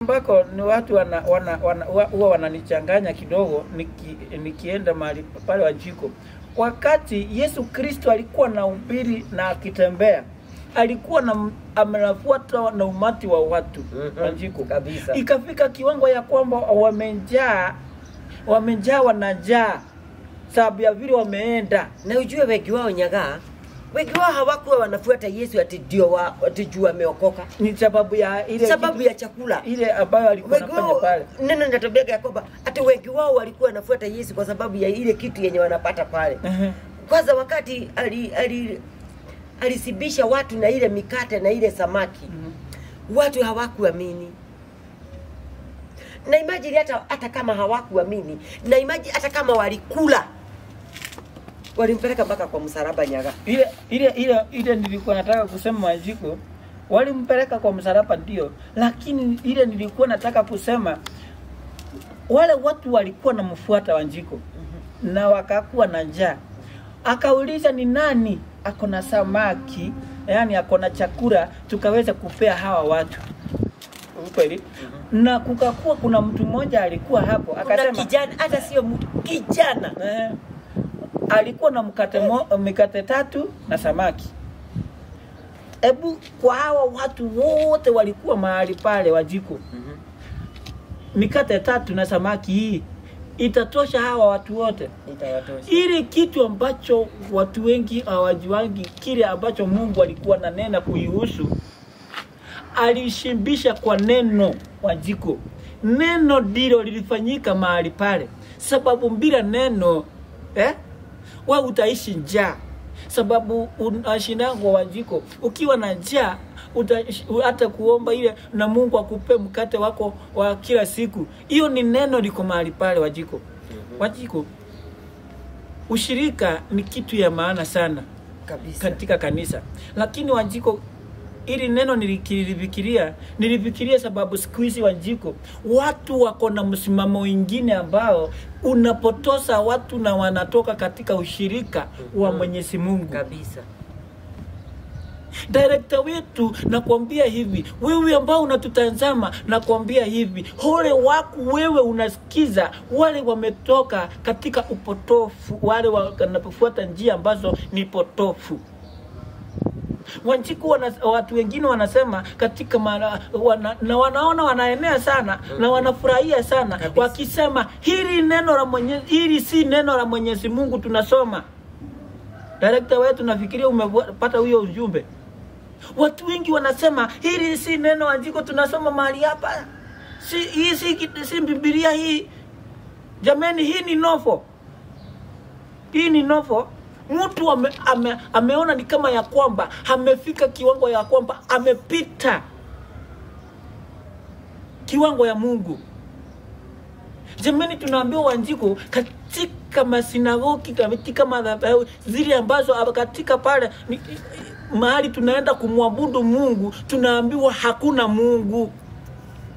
Ambako ni watu huwa wananichanganya kidogo nikienda mahali pale Wanjiko. Wakati Yesu Kristo alikuwa na ubiri na akitembea, alikuwa na amefuatwa na umati wa watu. Wanjiko. Kabisa. Ikafika kiwango ya kwamba wamejaa wanajaa sababu ya vile wameenda. Na ujue wengi wao Nyaga, wengi wao hawakuwa wanafuata Yesu ati ndio ati juu ameokoka. Ni sababu ya ile sababu ya chakula ile ambayo alikuwa anafanya pale. Neno natambia ya kwamba hata wengi wao walikuwa wanafuata Yesu kwa sababu ya ile kitu yenye wanapata pale. Kwanza wakati alisibisha watu na ile mikate na ile samaki. Watu hawakuamini. Na imagine hata kama hawakuamini, na imagine hata kama walikula, walimpeleka mpaka kwa msalaba Nyaga. Ile nilikuwa nataka kusema Wanjiko, walimpeleka kwa msalaba ndio, lakini ile nilikuwa nataka kusema wale watu walikuwa namfuata Wanjiko na wakakuwa na njaa. Akauliza ni nani ako na samaki, yani ako na chakula tukaweza kupea hawa watu. Kweli? Na kukakuwa kuna mtu mmoja alikuwa hapo akasema, kijana, hata sio mtu, kijana. Alikuwa na mikate 3 na samaki. Ebu kwa hawa watu wote walikuwa mahali pale Wanjiko. Mikate 3 na samaki hii itatosha hawa watu wote. Itawatosha. Ile kitu ambacho watu wengi hawajuangi, kile ambacho Mungu alikuwa ananena kuihusu, alishimbisha kwa neno Wanjiko. Neno ndilo lilifanyika mahali pale. Sababu bila neno wewe utaishi njaa. Sababu unashindango Wanjiko, ukiwa na njaa hata kuomba ile na Mungu akupe mkate wako wa kila siku. Hiyo ni neno liko mahali pale Wanjiko. Wanjiko, ushirika ni kitu ya maana sana kabisa katika kanisa. Lakini Wanjiko, ili neno nilifikiria sababu siku hizi Wanjiko watu wako na msimamo mwingine ambao unapotosa watu na wanatoka katika ushirika wa Mwenyezi Mungu. Kabisa. Director wetu nakwambia hivi, wewe ambao unatutazama nakwambia hivi, hole wako wewe unasikiza wale wametoka katika upotofu, wale wanapofuata njia ambazo ni potofu. Wanjiko watu wengine wanasema katika na wanaona wanaenea sana na wanafurahia sana kabisa, wakisema hili neno la Mwenyezi, hili si neno la Mwenyezi Mungu tunasoma. Director wetu nafikiria umepata huyo ujumbe. Watu wengi wanasema hili si neno Wanjiko tunasoma mahali hapa. Si hii si Biblia hii. Jamani, hii ni nofo. Hii ni nofo. Mtu ameona ni kama ya kwamba amefika kiwango ya kwamba amepita kiwango ya Mungu. Jamani, tunaambiwa Wanjiko katika masinagogi, katika madhabahu zile ambazo katika pale mahali tunaenda kumwabudu Mungu, tunaambiwa hakuna Mungu.